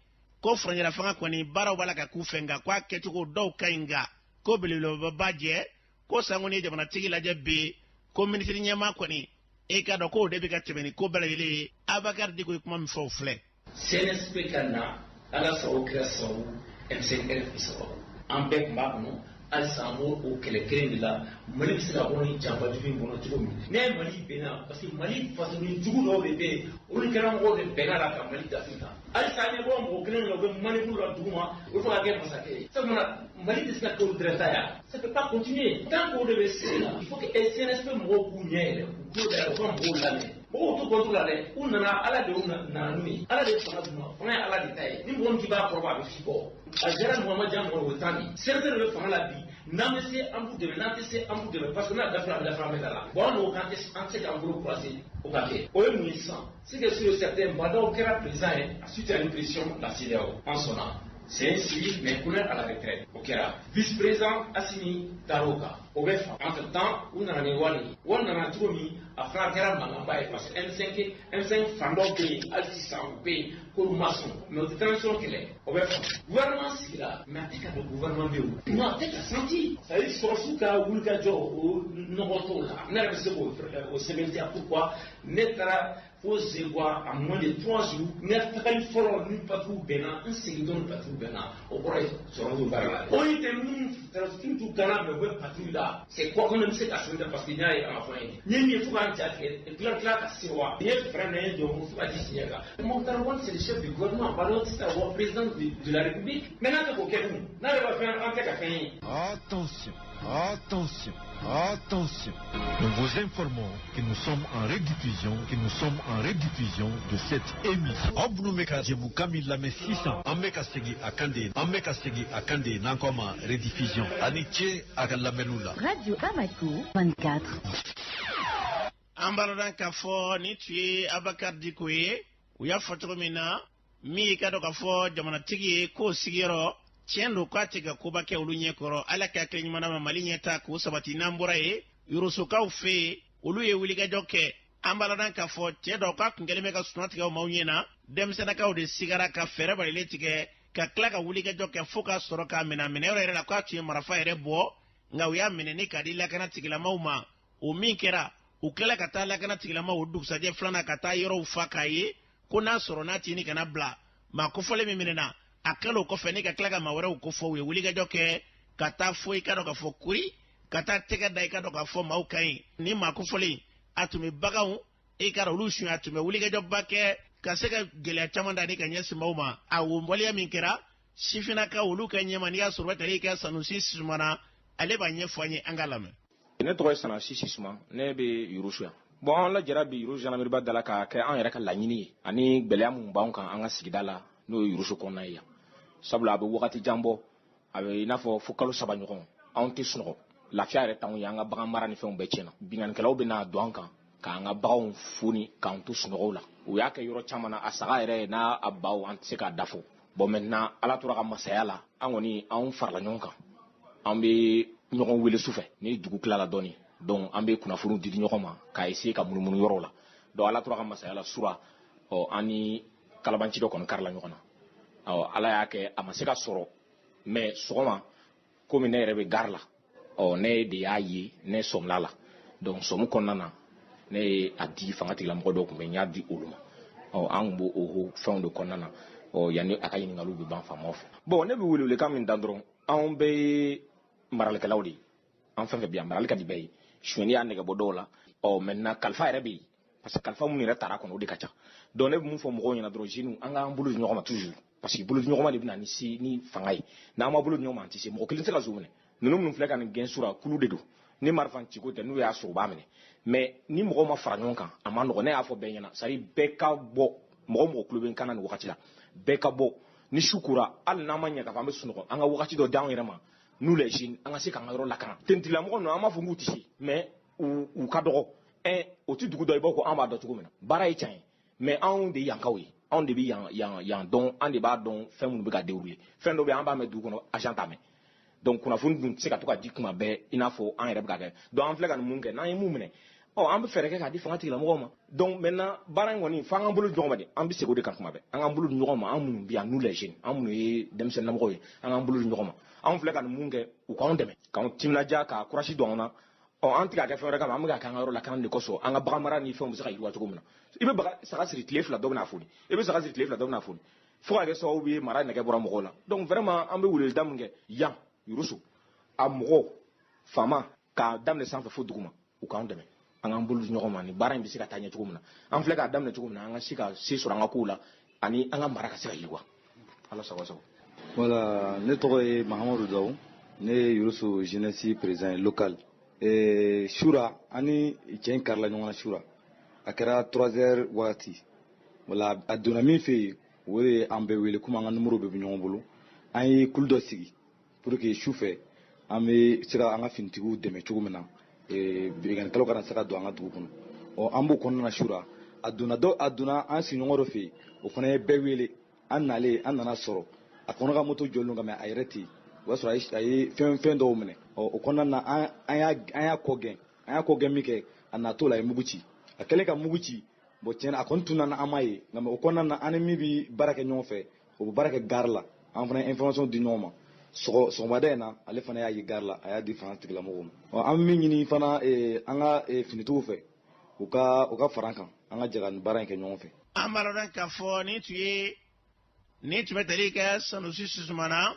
ko furancɛla fanga kɔni baaraw b'a la ka k'u fɛ, nka k'a kɛcogo dɔw ka ɲi, nka ko belebeleba b'a jɛ. Ko sanko n'i ye jamanatigi lajɛ bi, ko minisiri ɲɛmaa kɔni e ka dɔn k'o de bɛ ka tɛmɛ ni ko bɛɛ lajɛlen ye. Abubakar Diko ye kuma min fɔ, o filɛ. CNSP ka na, Ala sago kira sababu, M5 RFP sababu, an bɛɛ tun b'a kɔnɔ. Halisa an b'o o kɛlɛ kelen de la. Mali bɛ se ka bɔ ni janfajugu in kɔnɔ cogo min, ne ye Mali bɛnna, parce que Mali fasoden jugu dɔw de bɛ yen, olu kɛra mɔgɔw de bɛnna la ka Mali dafin kan. Halisa an ɲɛ bɔ mɔgɔ kelen la, u bɛ manœuvre la dugu ma, olu fo ka kɛ masakɛ ye. Sabula Mali tɛ se ka kɛ olu dɛrɛ ta ya, ça peut pas continuer tant que o de bɛ sen na. Il faut que CNSP mɔgɔw k'u ɲɛ yɛlɛ, u tulo dayɛlɛ, u ka mɔgɔw lamɛn. Mɔgɔw t'u contre la dɛ, u nana, Ala de y'u nana n'u ye, Ala de ye fanga d'u ma, fanga ye Ala de ta ye. Ni mɔgɔ min k'i b'a kɔrɔbɔ, a bɛ f'i kɔ. A diyara mɔgɔ ma, diya mɔgɔ, o ye tan de ye. CNSP de bɛ fanga la bi. N'an bɛ se, an b'u dɛmɛ, n'an tɛ se, an b'u dɛmɛ, parce que n'a dafara, a bɛ dafara an bɛ da la. Bon, an ko k'an tɛ, an tɛ se k'an bolo croiser o ka kɛ. O ye mun ye sisan? C'est que sur certains Bah N'Daw kɛra président ye suite à une pression de la CEDEAO, an sɔnna. C'est un civil mais colonel à la retraite, o kɛra. Vice-président Assimi taar'o kan, o bɛ fa. Entre temps u nana ni Wane ye. Wane nana cogo min, a fana kɛra mankanba ye, parce que M5, M5 fan dɔw bɛ yen hali sisan, u bɛ yen k'olu ma sɔn, mais u tɛ transition kɛlɛ, o bɛ fa. Gouvernement sigira, mais a tɛ ka dɔn gouvernement bɛ yen o, non, a tɛ ka senti. C'est à dire sɔrɔsiw ka wulikajɔ, o nɔgɔ t'o la. Ne yɛrɛ bɛ se k'o o sɛbɛntiya. Pourquoi? Ne taara fo Zégoua en moins de 3 jours. N ka tagali fɔlɔ ni patrouille bɛnna, n segin don ni patrouille bɛnna, o kɔrɔ ye sɔrɔsiw baara la. O tɛ minnu sɔrɔsiw t'u gana, mais u bɛ patrouille la. C'est quoi qu'on bɛ se ka sɛbɛn, parce que n y'a ye a ma fɔ n ye, n ye min ye fo k'an ja tigɛ, tila tila ka se wa n ye fɛɛrɛ na ye jɔ fo ka ji siɲɛ kan. Moctar Ouane, c'est le chef du gouvernement. Bah N'Daw tɛ se ka bɔ président de la République, mais n'a tɛ k'o kɛ dun, n'a yɛrɛ b'a fɛn, an tɛ ka fɛn ye. Attention, attention, attention. Nous vous informons que nous sommes en rediffusion, que nous sommes en rediffusion de cette émission. Aw minnu bɛ ka jɛmukan min lamɛn sisan, an bɛ ka segin a kan de, an bɛ ka segin a kan de, n'an ko a ma rediffusion. A ni ce a ka lamɛnniw la. Radio Bamako 24. An b'a dɔn k'a fɔ nin tun ye Abakar Diko ye. U y'a fɔ cogo min na, min y'i ka dɔn k'a fɔ jamanatigi ye k'o sigiyɔrɔ tiɲɛ don, k'a tɛ ka koba kɛ olu ɲɛkɔrɔ. Ala ka hakili ɲuman ma Mali ɲɛta k'o sabati. N'an bɔra yen, Yorosokaw fɛ yen, olu ye wulikajɔ kɛ. An b'a ladɔn k'a fɔ cɛ dɔ k'a kun kɛlen bɛ ka sunɔ tigɛ maaw ɲɛ na. Denmisɛnninkaw de sigara ka fɛɛrɛ balilen tigɛ ka tila ka wulikajɔ kɛ fo k'a sɔrɔ k'a minɛ. A minɛyɔrɔ yɛrɛ la, k'a tun ye marifa yɛrɛ bɔ, nka u y'a minɛ ni k'a di lakana tigilamaw ma. O min kɛra, u tilala ka taa lakana tigilamaw o dugusajɛ filanan ka taa yɔrɔw fa k'a ye ko n'a sɔrɔ n'a tini kana bila maa kofɔlen min minɛna. A tilala o kɔfɛ ni ka tila ka maa wɛrɛw kofɔ. U ye wulikajɔ kɛ ka taa fo i ka dɔn k'a fɔ kuri ka taa tɛgɛ da i ka dɔn k'a fɔ maaw ka ɲi. Ni maa kofɔlen, a tun bɛ baganw i ka dɔn olu suɲɛ, a tun bɛ wulikajɔba kɛ ka se ka gɛlɛya caman da ni ka ɲɛsin maaw ma. A o waleya min kɛra, sifinnakaw olu ka ɲɛma, n'i y'a sɔrɔ bɛ tali kɛ Sanusi Sumana, ale b'a ɲɛfɔ an ye, an ka lamɛn. Ne tɔgɔ ye Sanasi Sisuma, ne bɛ Yurusu yan. Bon, an lajɛra bi Yurusu gendarmerie ba da la k'a kɛ an yɛrɛ ka laɲini ye ani gwɛlɛya mun b'anw kan an ka sigida la, n'o ye Yurusu kɔnɔna ye yan. Sabula a bɛ wagati jan bɔ, a bɛ i n'a fɔ fo kalo 3 ɲɔgɔn, anw tɛ sunɔgɔ, lafiya yɛrɛ t'anw ye. An ka bagan mara ni fɛnw bɛɛ tiɲɛna. Binkannikɛlaw bɛ n'a don an kan k'an ka baganw foni, k'an to sunɔgɔw la. U y'a kɛ yɔrɔ caman na, a saga yɛrɛ n'a a baw, an tɛ se k'a da fɔ. Bon, maintenant Ala tora ka masaya la, an kɔni anw farala ɲɔgɔn kan, an bɛ ɲɔgɔn wele sufɛ ni dugu tilala dɔɔni. Donc an bɛ kunnafoniw di di ɲɔgɔn ma k'a essayer ka munumunu yɔrɔw la. Donc Ala tora ka masaya la sura, ɔ an ni kalabanci dɔ kɔni karila ɲɔgɔn na. Ɔ Ala y'a kɛ a ma se ka sɔrɔ, mais sɔgɔma, komi ne yɛrɛ bɛ gare la, ɔ ne de y'a ye, ne sɔmila la. Donc sɔmi kɔnɔna na, ne ye a di fanga tigilamɔgɔ dɔw tun bɛ, n y'a di olu ma. Ɔ an tun b'o o fɛnw de kɔnɔna na. Ɔ yanni a ka ɲininkaliw bɛ ban faamaw fɛ. Bon, ne bɛ welewelekan min da dɔrɔn, anw bɛɛ ye maralikɛlaw de ye. An fɛn fɛn bɛ yan, marali ka di bɛɛ ye. Sonyɛni y'a nɛgɛ bɔ dɔw la. Ɔ maintenant, kalifa yɛrɛ bɛ yen, parce que kalifa minnu yɛrɛ taara kɔnɔ, o de ka ca. Donc ne bɛ mun fɔ mɔgɔw ɲɛna dɔrɔn, jeunes, an k'an bolo di ɲɔgɔn ma toujours, parce que bolo di ɲɔgɔn ma de bɛ na ni se ni fanga ye. N'an ma bolo di ɲɔgɔn ma, an tɛ se. Mɔgɔ kelen tɛ se ka zo minɛ. Ninnu minnu filɛ ka nin gɛn sura, kulu de don. Ni marifa ciko tɛ, n'u y'a sɔrɔ, u b'a minɛ. Mais ni mɔgɔw ma fara ɲɔgɔn kan, a ma nɔgɔn. Ne y'a fɔ bɛɛ ɲɛna, c'est à dire bɛɛ ka bɔ. Mɔgɔ mɔgɔ tulo bɛ n kan na nin wagati la, bɛɛ ka bɔ. Ni su kora, hali n'an ma ɲɛ k'a fɔ an bɛ sunɔgɔ, an ka wagati dɔ d'anw yɛrɛ ma, nous les jeunes, an ka se k'an ka yɔrɔ lakana. Tenitigilamɔgɔ ninnu, an b'a fɔ k'u tɛ se, mais u ka dɔgɔ. O tɛ dugu dɔ i b'a ko an b'a dɔn cogo min na. Baara ye tiɲɛ ye, mais anw de ye yankaw ye, anw de bɛ yan yan yan dɔn, an de b'a dɔn fɛn minnu bɛ ka dérouler. Fɛn dɔ bɛ yen, an b'a mɛn dugu kɔnɔ, agent t'a mɛn. Donc kunnafoni dun tɛ se ka to ka di kuma bɛɛ i n'a fɔ an yɛrɛ bɛ ka kɛ. Donc an filɛ ka nin mun kɛ, n'an ye mun minɛ, ɔ an bɛ fɛɛrɛ kɛ k'a di fanga tigilamɔgɔw ma. Donc maintenant, baara in kɔni, f'an k'an bolo di ɲɔgɔn ma de. An bɛ segin o de kan kuma bɛɛ, an k'an bolo di ɲɔgɔn ma. An minnu bɛ yan, nous les jeunes, an minnu ye denmisɛnninlamɔgɔw ye, an k'an bolo di ɲɔgɔn ma. Anw filɛ ka nin mun kɛ, u k'anw dɛmɛ, k'anw timinadiya, ka courage don anw na. Ɔ an tɛ k'a kɛ fɛn wɛrɛ kama, an bɛ k'a kɛ an ka yɔrɔ lakana de kosɔn, an ka bagan mara ni fɛnw bɛ se ka yiriwa cogo min na. I bɛ baga saga siri tile 2, dɔ bɛ n'a foni. I bɛ saga siri tile 2, dɔ bɛ n'a foni, fo ka kɛ sababu ye mara nɛgɛ bɔra mɔgɔw la. Donc vraiment, an bɛ weleweleda min kɛ yan Yurusu, a mɔgɔw, faama k'a daminɛ sanfɛ fo duguma, u k'an dɛmɛ, an k'an bolo di ɲɔgɔn ma, ni baara in bɛ se ka taa ɲɛ cogo min na. An filɛ k'a daminɛ cogo min na, an ka se ka se sɔrɔ an ka kow la, ani an ka mara ka se ka yiriwa. Ala sago sago. Voilà, ne tɔgɔ ye Mahamadu Daw, ne ye Yurusu jeunesse président ye local. Sura ani cɛ in karila ɲɔgɔn na sura, a kɛra 3 heures wagati. Wala a donna min fɛ yen, o de ye an bɛɛ wele. Komi an ka numéro bɛɛ bɛ ɲɔgɔn bolo, an ye kulu dɔ sigi pour que su fɛ an bɛ se ka an ka finitigiw dɛmɛ cogo min na, binkannikɛlaw kana se ka don an ka dugu kɔnɔ. Ɔ an b'o kɔnɔna na, sura a donna dɔ, a donna an sigiɲɔgɔn dɔ fɛ yen, o fana ye bɛɛ wele. An nalen, an nana sɔrɔ a kɔnɔ ka moto jɔlen ka mɛ a yɛrɛ tɛ yen. O y'a sɔrɔ a ye fɛn dɔw minɛ. Ɔ o kɔnɔna na, an y'a kɔ gɛn. An y'a kɔ gɛn min kɛ, a natɔ la, a ye mugu ci. A kɛlen ka mugu ci, bon, tiɲɛna, a kɔni tununa, an m'a ye. Nka o kɔnɔna na, an ni min bɛ baara kɛ ɲɔgɔn fɛ, o bɛ baara kɛ gare la, an fana ye information di ɲɔgɔn ma. Sɔgɔmada in na, ale fana y'a ye gare la, a y'a di fanga tigilamɔgɔw ma. Ɔ an bɛ min ɲini fana an ka finitigiw fɛ, u ka fara an kan, an ka jɛ ka nin baara in kɛ ɲɔgɔn fɛ. An b'a dɔn k'a fɔ nin tun bɛ tali kɛ Sanusi Sisumana.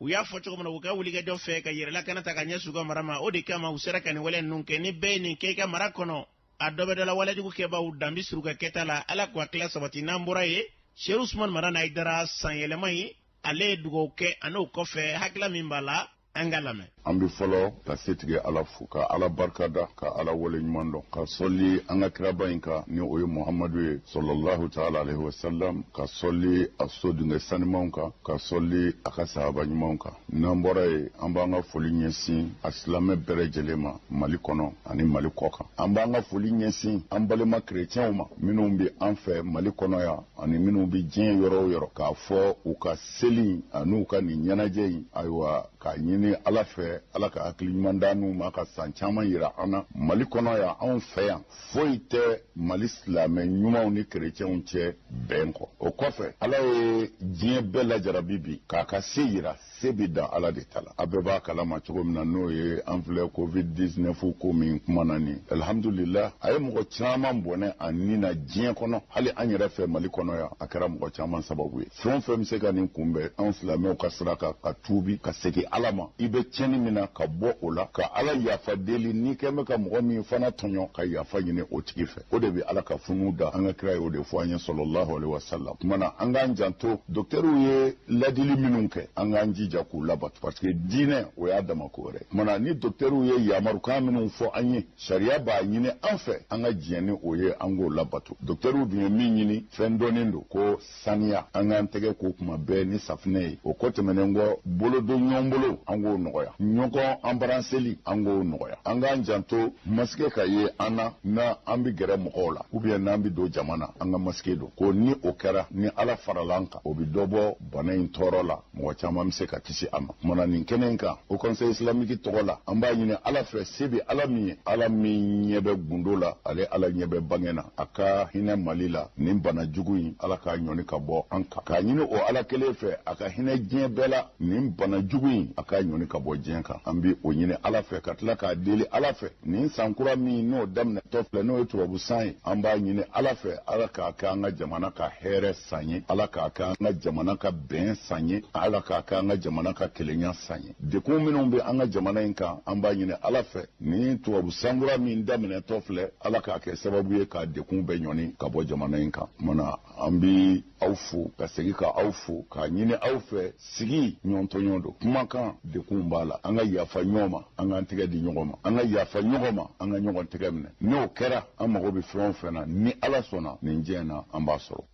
U y'a fɔ cogo min na, u ka wulikajɔ fɛ ka yɛrɛ lakana ta ka ɲɛsin u ka mara ma, o de kama u sera ka nin wale ninnu kɛ. Ni bɛɛ ye nin kɛ i ka mara kɔnɔ, a dɔ bɛ dɔ la. Walejugu kɛbaw danbi siri u ka kɛta la. Ala k'u hakilila sabati. N'an bɔra yen, Seru Usumani Madani Hayidara, sanyɛlɛma in, ale ye dugawu kɛ. A n'o kɔfɛ, hakilila min b'a la, an ka lamɛn. An bɛ fɔlɔ ka setigi Ala fo, ka Ala barikada, ka Ala waleɲuman dɔn, ka sɔli an ka kiraba in kan, ni o ye Muhamadu ye, sɔlɔlahu taala alaihi wasalam, ka sɔli a so dungɛ sanimanw kan, ka sɔli a ka sahaba ɲumanw kan. N'an bɔra yen, an b'an ka foli ɲɛsin a silamɛ bɛɛ lajɛlen ma Mali kɔnɔ ani Mali kɔ kan. An b'an ka foli ɲɛsin an balima kerecɛnw ma minnu bɛ an fɛ Mali kɔnɔ yan ani minnu bɛ diɲɛ yɔrɔ o yɔrɔ, k'a fɔ u ka seli an'u ka nin ɲɛnajɛ in, ayiwa, k'a ɲini Ala fɛ, Ala ka hakili ɲuman d'an ma ka san caman yira an na Mali kɔnɔ yan. Anw fɛ yan, foyi tɛ Mali silamɛ ɲumanw ni kerecɛnw cɛ bɛn kɔ. O kɔfɛ, Ala ye diɲɛ bɛɛ lajarabi bi k'a ka se yira. Se bɛ dan Ala de ta la. A bɛɛ b'a kalama cogo min na, n'o ye an filɛ Covid 19 ko min kuma na nin, alhamdulillah, a ye mɔgɔ caman bɔnɛ a ni na diɲɛ kɔnɔ. Hali an yɛrɛ fɛ Mali kɔnɔ yan, a kɛra mɔgɔ caman sababu ye. Fɛn o fɛn bɛ se ka nin kunbɛn, anw silamɛw ka sira kan, ka tuubi ka segin Ala ma, i bɛ tiɲɛni min na, ka bɔ o la, ka Ala yafa deli. N'i kɛn bɛ ka mɔgɔ min fana tɔɲɔ, ka yafa ɲini o tigi fɛ, o de bɛ Ala ka funu da. An ka kira ye o de fɔ an ye, sɔlɔlahu alaihi wasallam. Tuma na, an k'an janto dɔkitɛriw ye ladili minnu kɛ, an k'an jija k'u labato, parce que diinɛ, o y'a dama ko wɛrɛ. Tuma na, ni dɔkitɛriw ye yamarukan minnu fɔ an ye, sariya b'a ɲini an fɛ an ka diɲɛ ni o ye, an k'o labato. Dɔkitɛriw dun ye min ɲini, fɛn dɔnnen don ko saniya, an k'an tɛgɛ ko kuma bɛɛ ni safinɛ ye. O kɔ tɛmɛnen kɔ, bolodon ɲɔgɔn bolo, an k'o nɔgɔya, ɲɔgɔn anbaranseli, an k'o nɔgɔya. An k'an janto masque ka ye an na na an bɛ gɛrɛ mɔgɔw la ou bien n'an bɛ don jama na, an ka masque don ko. Ni o kɛra, ni Ala farala an kan, o bɛ dɔ bɔ bana in tɔɔrɔ la, mɔgɔ caman bɛ se ka kisi a ma. Kumana nin kɛnɛ in kan, Haut Conseil islamique tɔgɔ la, an b'a ɲini Ala fɛ, se bɛ Ala min ye, Ala min ɲɛ bɛ gundo la, ale Ala ɲɛ bɛ bange na, a ka hinɛ Mali la. Nin bana jugu in, Ala k'a ɲɔni ka bɔ an kan. K'a ɲini o Ala kelen fɛ, a ka hinɛ diɲɛ bɛɛ la, nin bana jugu in. a k'a ɲɔni ka bɔ diɲɛ kan. An bɛ o ɲini Ala fɛ ka tila k'a deli Ala fɛ, nin san kura min n'o daminɛtɔ filɛ, n'o ye tubabu san ye, an b'a ɲini Ala fɛ, Ala k'a kɛ an ka jamana ka hɛrɛ san ye, Ala k'a kɛ an ka jamana ka bɛn san ye, Ala k'a kɛ an ka jamana ka kelenya san ye. Degun minnu bɛ an ka jamana in kan, an b'a ɲini Ala fɛ, nin tubabu sankura min daminɛtɔ filɛ, Ala k'a kɛ sababu ye k'a degun bɛɛ ɲɔni ka bɔ jamana in kan. Mana an bɛ aw fo ka segin ka aw fo k'a ɲini aw fɛ, sigi ɲɔgɔntɔɲɔgɔn don, kumakan degun b'a la, an ka yafa ɲɔgɔn ma, an k'an tɛgɛ di ɲɔgɔn ma, an ka yafa ɲɔgɔn ma, an ka ɲɔgɔn tɛgɛ minɛ. N'o kɛra, an mago bɛ fɛn o fɛn na, ni Ala sɔnna, nin diɲɛ na an b'a sɔrɔ.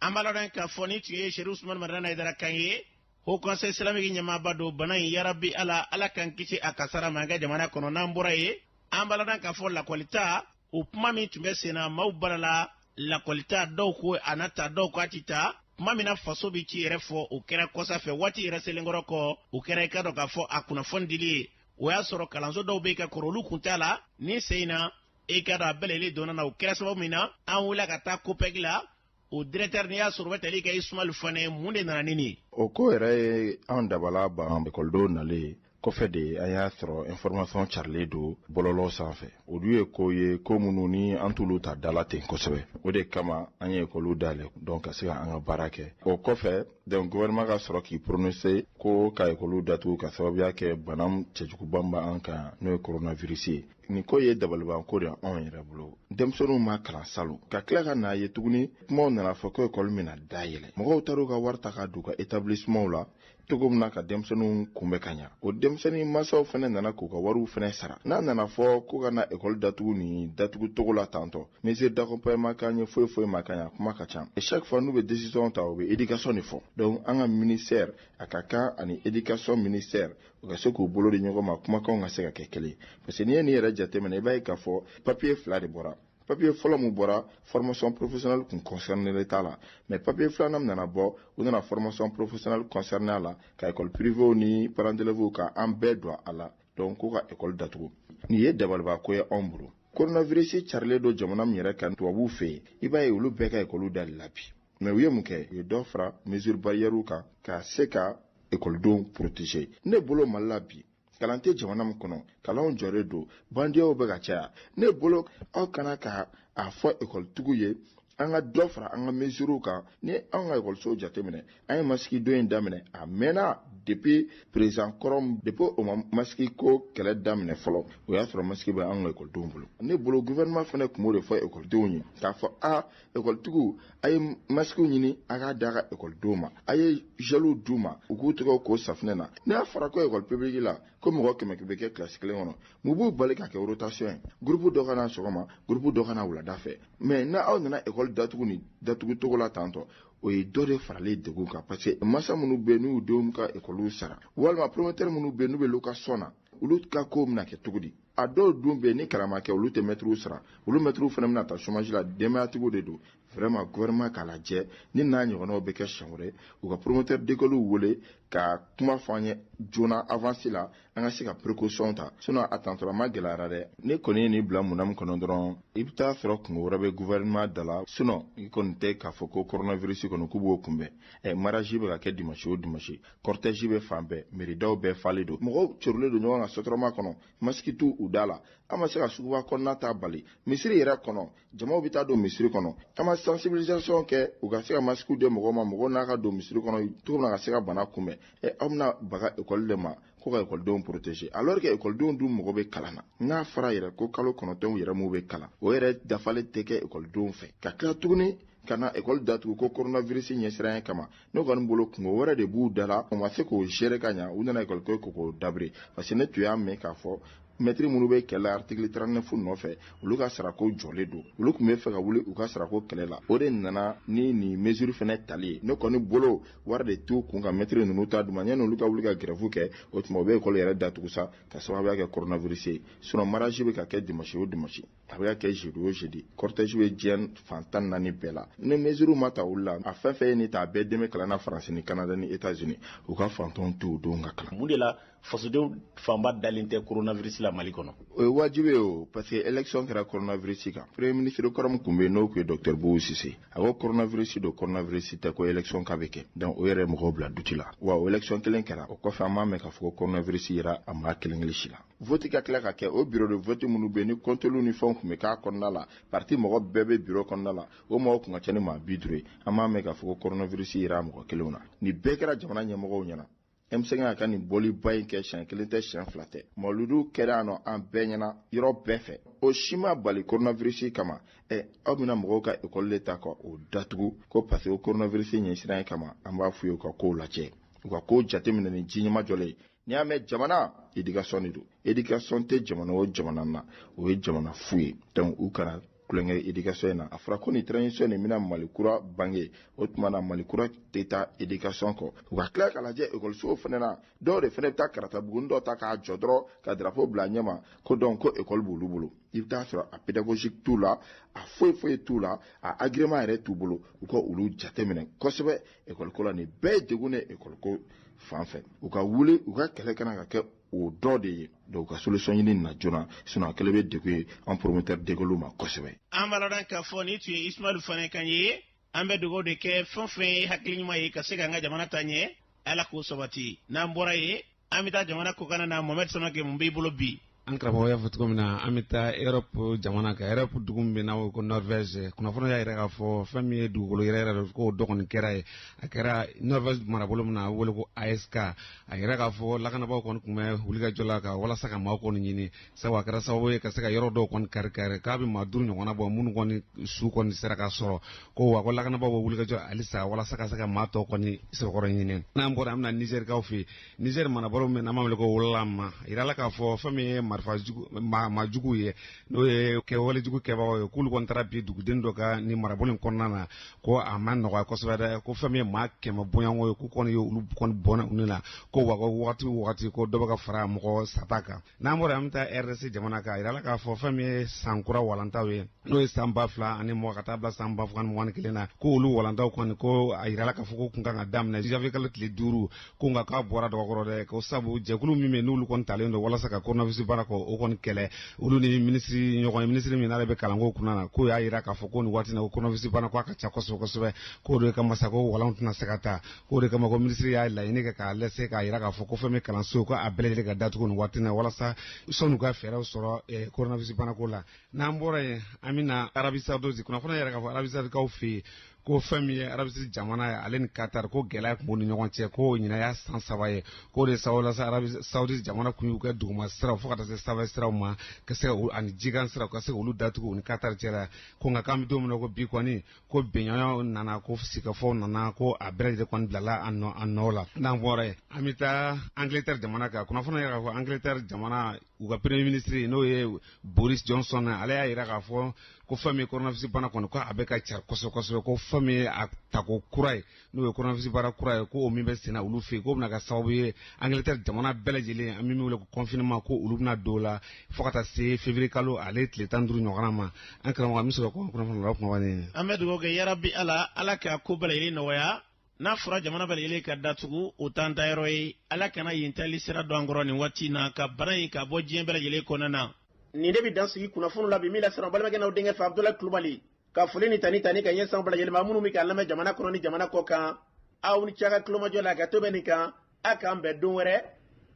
An b'a ladɔn k'a fɔ ni tun ye Serifu Usumani Madani Hayidara kan ye, Haut Conseil islamique ɲɛmaaba don. Bana in, yarabi Ala, Ala k'an kisi a kasara ma an ka jamana kɔnɔ. N'an bɔra yen, an b'a ladɔn k'a fɔ lakɔlita o kuma min tun bɛ sen na, maaw balala lakɔlita, dɔw ko a na ta, dɔw ko a ti ta. Tuma min na faso bɛ ci yɛrɛ fɔ, o kɛra kɔsa fɛ waati yɛrɛ selenkɔrɔ kɔ, o kɛra i ka dɔn k'a fɔ a kunnafoni dili ye. O y'a sɔrɔ kalanso dɔw bɛ yen ka kɔrɔ, olu kun t'a la. Ni sen in na, i ka dɔn a bɛɛ lajɛlen donna na. O kɛra sababu min na, an wulila ka taa COPEC la, o directeur, n'i y'a sɔrɔ o bɛ tali kɛ Ismaël Fane, mun de nana ni nin ye? O ko yɛrɛ ye anw dabala ban. Ekɔlidenw nalen kɔfɛ de, an y'a sɔrɔ information carilen don bɔlɔlɔ sanfɛ. Olu ye ko ye, ko minnu ni an t'olu ta da la ten kosɛbɛ. O de kama an ye ekɔliw dayɛlɛ, donc ka se ka an ka baara kɛ. O kɔfɛ, donc gouvernement ka sɔrɔ k'i prononcer ko ka ekɔliw datugu ka sababuya kɛ bana cɛjuguba min b'an kan, n'o ye coronavirus ye. Nin ko ye dabalibanko de anw yɛrɛ bolo. Denmisɛnninw ma kalan salon, ka tila ka n'a ye tuguni kumaw nana fɔ ko ekɔli bɛna dayɛlɛ. Mɔgɔw taar'u ka wari ta ka don u ka établissement la cogo min na ka denmisɛnninw kunbɛ ka ɲa, o denmisɛnnin mansaw fɛnɛ nana k'u ka wariw fɛnɛ sara. N'a nana fɔ ko ka na ekɔli datugu nin datugu cogo la tantɔ, mesure d'accompagnement k'an ye, foyi foyi ma ka ɲa, kuma ka ca. Chaque fois n'u bɛ décision ta, u bɛ éducation de fɔ. Donc an ka ministère a ka kan ani éducation ministère u ka se k'u bolo di ɲɔgɔn ma, kumakanw ka se ka kɛ kelen. Parce que n'i ye nin yɛrɛ jateminɛ, i b'a ye k'a fɔ papier fila de bɔra. Papier fɔlɔ mun bɔra, formation professionnelle kun concerné t'a la, mais papier filanan min nana bɔ, u nana formation professionnelle concerné a la, ka école privée ni parents d'élèves ka an bɛɛ don a la. Donc ko ka école datugu, nin ye dabalibako ye anw bolo. Coronavirus carilen don jamana min yɛrɛ kan, tubabuw fɛ yen, i b'a ye olu bɛɛ ka école dayɛlɛ la bi. Mais u ye mun kɛ? U ye dɔ fara mesure barrière kan ka se ka ekɔlidenw protéger. Ne bolo, Mali la bi, kalan tɛ jamana min kɔnɔ, kalanw jɔlen don, bandiyaw bɛ ka caya. Ne bolo, aw kana ka a fɔ ekɔlitigiw ye an ka dɔ fara an ka mesures kan. Ni anw ka ekɔlisow jateminɛ, an ye masque don in daminɛ a mɛnna. Depuis président kɔrɔ, depuis o ma masque ko kɛlɛ daminɛ fɔlɔ, o y'a sɔrɔ masque bɛ anw ka ekɔlidenw bolo. Ne bolo, gouvernement fana tun b'o de fɔ ekɔlidenw ye, k'a fɔ a ekɔlitigiw, a ye masque ɲini, a k'a d'a ka ekɔlidenw ma, a ye gelw d'u ma, u k'u tɛgɛw ko safunɛ na. N'a fɔra ko ekɔli publique la ko mɔgɔ 100 bɛ kɛ kilasi kelen kɔnɔ, mun b'u bali ka kɛ rotation ye? Groupe dɔ ka na sɔgɔma, groupe dɔ ka na wulada fɛ. Mais n'a aw nana ekɔli datugu ni datugu cogo la tantɔ, o ye dɔ de faralen degun kan. Parce que masa minnu bɛ yen n'u y'u denw ka ekɔliw sara, walima promoteur minnu bɛ yen n'u bɛ location na, olu ka kow bɛna kɛ cogo di? A dɔw dun bɛ yen, ni kalan ma kɛ, olu tɛ mɛtiriw sara, olu mɛtiriw fana bɛna taa chômage la, denbayatigiw de don. Vraiment, gouvernement k'a lajɛ, ni n'a ɲɔgɔnnaw bɛ kɛ siɲɛ wɛrɛ, u ka promoteur d'école wele ka kuma fɔ an ye joona, avance la, an ka se ka précaution ta. Sinon a tantɔla ma gɛlɛyara dɛ. Ne kɔni ye nin bila munna min kɔnɔ dɔrɔn, i bɛ taa sɔrɔ kungo wɛrɛ bɛ gouvernement da la. Sinon i kɔni tɛ k'a fɔ ko coronavirus kɔni k'u b'o kunbɛn. Mariage bɛ ka kɛ dimanche o dimanche, cortège bɛ fan bɛɛ, mairie bɛɛ falen don, mɔgɔw corilen don ɲɔgɔn kan sotrama kɔnɔ, masque t'u u da la. An ma se ka suguba kɔnɔna ta bali, misiri yɛrɛ kɔnɔ, jamaw bɛ taa don misiri kɔnɔ. An ma sensibilisation kɛ u ka se ka masque di mɔgɔw ma, mɔgɔw n'a ka don misiri kɔnɔ cogo min na ka se ka bana kunbɛn. Aw bɛna baga ekɔli de ma ko ka ekɔlidenw protéger, alors que ekɔlidenw dun mago bɛ kalan na. N'a fɔra yɛrɛ ko kalo 9 yɛrɛ m'u bɛ kalan, o yɛrɛ dafalen tɛ kɛ ekɔlidenw fɛ, ka tila tuguni ka na ekɔli datugu ko coronavirus ɲɛsiranya kama. Ne kɔni bolo, kungo wɛrɛ de b'u da la, u ma se k'o gérer ka ɲa, u nana ekɔli ko k'o dabiri. Parce que ne tun y'a mɛn k'a fɔ mɛtiri minnu bɛ kɛlɛ article 39 nɔfɛ, olu ka sarako jɔlen don, olu tun bɛ fɛ ka wuli u ka sarako kɛlɛ la. O de nana ni nin mesure fɛnɛ tali ye. Ne kɔni bolo, wari de t'u kun ka mɛtiri ninnu ta d'u ma. Yanni olu ka wuli ka grève kɛ, o tuma u bɛ ekɔli yɛrɛ datugu sa ka sababuya kɛ coronavirus ye. Sinon mariage bɛ ka kɛ dimanche o dimanche, a bɛ ka kɛ jeudi o jeudi, cortège bɛ diɲɛ fan 14 bɛɛ la. Ni mesure ma ta olu la, a fɛn fɛn ye nin ta, a bɛɛ den bɛ kalan na Faransi ni Canada ni États-Unis, u ka fantanw t'u denw ka kalan. Mun de la Fasodenw fanba dalen tɛ coronavirus la Mali kɔnɔ. O ye wajibi ye o, parce que élection kɛra coronavirus kan. Premier ministre kɔrɔ min tun bɛ yen, n'o tun ye docteur Boubou Cissé, a ko coronavirus don, coronavirus tɛ, ko élection k'a bɛ kɛ. Donc o yɛrɛ ye mɔgɔw bila doute la. Wa o élection kelen kɛra, o kɔfɛ an m'a mɛn k'a fɔ ko coronavirus yera a maa kelen kelen si la. Vote ka tila ka kɛ, o bureau de vote minnu bɛ yen, ni compteur ni fɛnw tun bɛ k'a kɔnɔna la, parti mɔgɔ bɛɛ bɛ bureau kɔnɔna la, o mɔgɔw tun ka ca ni maa 50 ye. An m'a mɛn k'a fɔ ko coronavirus yera mɔgɔ kelenw na. Nin bɛɛ kɛra jamana ɲɛmɔgɔw ɲɛna. M5 a ka nin bɔliba in kɛ, siɲɛ kelen tɛ, siɲɛ fila tɛ. Mawuludu kɛra yan nɔ, an bɛɛ ɲɛna, yɔrɔ bɛɛ fɛ. O si ma bali coronavirus kama. Ɛ, aw bɛna mɔgɔw ka école de ta ka o datugu ko parce que coronavirus ɲɛsiranɲɛ kama. An b'a f'u ye, u ka kow lajɛ, u ka kow jateminɛ ni ji ɲɛmajɔlen ye. N'i y'a mɛn jamana, éducation de don. Éducation tɛ jamana o jamana na, o ye jamana fu ye. Donc u kana kulonkɛ éducation in na. A fɔra ko nin transition nin bɛna Mali kura bange, o tuma na Mali kura tɛ taa éducation kɔ. U ka tila k'a lajɛ ekɔlisow fana na, dɔw de fana bɛ taa karatabugunin dɔ ta k'a jɔ dɔrɔn ka drapeau bila ɲɛma ko donc ko école b'olu bolo. I bɛ taa sɔrɔ a pédagogique t'u la, a foyi foyi t'u la, a agrément yɛrɛ t'u bolo. U ka olu jateminɛ kosɛbɛ école ko la. Nin bɛɛ ye degun de école ko fan fɛ. U ka wuli, u ka kɛlɛ kana ka kɛ o dɔ de ye. Donc u ka solution ɲini na joona, sinon a kɛlen bɛ degun ye an promoteur d'école ma kosɛbɛ. An b'a ladɔn k'a fɔ nin tun ye Ismaël Fane kan ye. An bɛ dugawu de kɛ, fɛn o fɛn ye hakili ɲuman ye ka se k'an ka jamana ta ɲɛ, Ala k'o sabati. N'an bɔra yen, an bɛ taa jamana kɔkanna na. Mohamed Samake, mun b'i bolo bi? An karamɔgɔ y'a fɔ cogo min na, an bɛ taa Europe jamana kan, Europe dugu min bɛ n'a ko Norvège. Kunnafoni y'a yira k'a fɔ fɛn min ye dugukolo yɛrɛ yɛrɛ k'o dɔ kɔni kɛra yen. A kɛra Norvège marabolo min na, a bɛ wele ko ASK. A yira k'a fɔ lakanabaaw kɔni tun bɛ wulikajɔ la ka walasa ka maaw kɔni ɲini, sabu a kɛra sababu ye ka se ka yɔrɔ dɔw kɔni kari kari, k'a bɛ maa 5 ɲɔgɔnna bɔ minnu kɔni su kɔni sera ka sɔrɔ, ko wa ko lakanabaaw bɛ wulikajɔ halisa walasa ka se ka maa tɔw kɔni sɛbɛkɔrɔ ɲini. N'an bɔra, an bɛna Nizɛrikaw fɛ yen. Nizɛri marabolo min n'an b'a wele ko Wololama, a yirala k'a fɔ fɛn min ye marifa jugu maa jugu ye, n'o ye kɛwale jugu kɛbagaw ye, k'olu kɔni taara bi duguden dɔ ka ni marabolo in kɔnɔna na, ko a ma nɔgɔya kosɛbɛ dɛ, ko fɛn min ye maa 100 bɔɲɔgɔnko ye, k'u kɔni ye olu kɔni bɔnɛ u ni la, ko wa ko wagati o wagati ko dɔ bɛ ka fara mɔgɔ sata kan. N'an bɔra, an bɛ taa RDC jamana kan. A yirala k'a fɔ fɛn min ye san kura walantaw ye, n'o ye san 2020 ka taa bila san 2021 na, ko olu walantaw kɔni, ko a yirala k'a fɔ ko kun kan ka daminɛ janvier kalo tile 5, ko nka k'a bɔra dɔgɔkɔrɔ dɛ, ko sabu jɛkulu min bɛ yen n'olu kɔni talen don walasa ka coronavirus baara kɔ o kɔni kɛlɛ, olu ni minisiri ɲɔgɔn ye, minisiri min n'ale bɛ kalanko kunna na, k'o y'a yira k'a fɔ ko nin waati in na ko coronavirus bana ko a ka ca kosɛbɛ kosɛbɛ, k'o de kama sa ko walanw tɛna se ka taa, k'o de kama ko minisiri y'a laɲini kɛ k'a lase k'a yira k'a fɔ ko fɛn min kalanso ko a bɛɛ lajɛlen ka datugu nin waati in na walasa sɔnni u ka fɛɛrɛw sɔrɔ coronavirus bana ko la. N'an bɔra yen, an bɛna Arabie Saoudite. Kunnafoni yɛrɛ k'a fɔ Arabie Saoudite fɛ yen, ko fɛn min ye Arabie jamana ye, ale ni Qatar, ko gɛlɛya tun b'u ni ɲɔgɔn cɛ, ko ɲinan y'a san 3 ye, k'o de sababu la sa Arabie Saoudite jamana kun y'u kɛ duguma siraw fo ka taa se sanfɛ siraw ma, ka se ani jikan siraw ka se k'olu datugu u ni Qatar cɛ la, ko nka k'an bɛ don min na ko bi kɔni, ko bɛnɲɔgɔnya nana, ko sigikafɔw nana, ko a bɛɛ lajɛlen kɔni bilala a nɔ la. N'an bɔra yen, an bɛ taa Angleterre jamana kan. Kunnafoni yɛrɛ k'a fɔ Angleterre jamana, u ka premier ministre n'o ye Boris Johnson, ale y'a yira k'a fɔ ko fɛn min ye coronavirus bana kɔni, ko a bɛ ka cari kosɛbɛ kosɛbɛ, ko fɛn min ye a tako kura ye, n'o ye coronavirus baara kura ye, ko o min bɛ senna olu fɛ yen, k'o bɛna kɛ sababu ye Angleterre jamana bɛɛ lajɛlen, an bɛ min wele ko confinement, ko olu bɛna don o la fo ka taa se février kalo ale tile 15 ɲɔgɔnna ma. An karamɔgɔ, an bɛ sɔrɔ ko kunnafoni la kuma ye. An bɛ dugawu kɛ, yarabi Ala, Ala k'a ko bɛɛ lajɛlen nɔgɔya. N'a fɔra jamana bɛɛ lajɛlen ka datugu, o t'an ta yɔrɔ ye. Ala kana yen tali sira don an kɔrɔ nin waati in na, ka bana in ka bɔ diɲɛ bɛɛ lajɛlen kɔnɔna na. Nin de bɛ dan sigi kunnafoni la bi, min lasera balimakɛ n'aw denkɛ fɛ, Abudulayi Kulubali. Ka foli ni tani tani ka ɲɛsin aw bɛɛ lajɛlen ma minnu bɛ k'a lamɛn jamana kɔnɔ ni jamana kɔ kan. Aw ni ce a ka tulomajɔ la, ka to bɛ nin kan. A k'an bɛn don wɛrɛ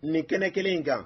nin kɛnɛ kelen in kan.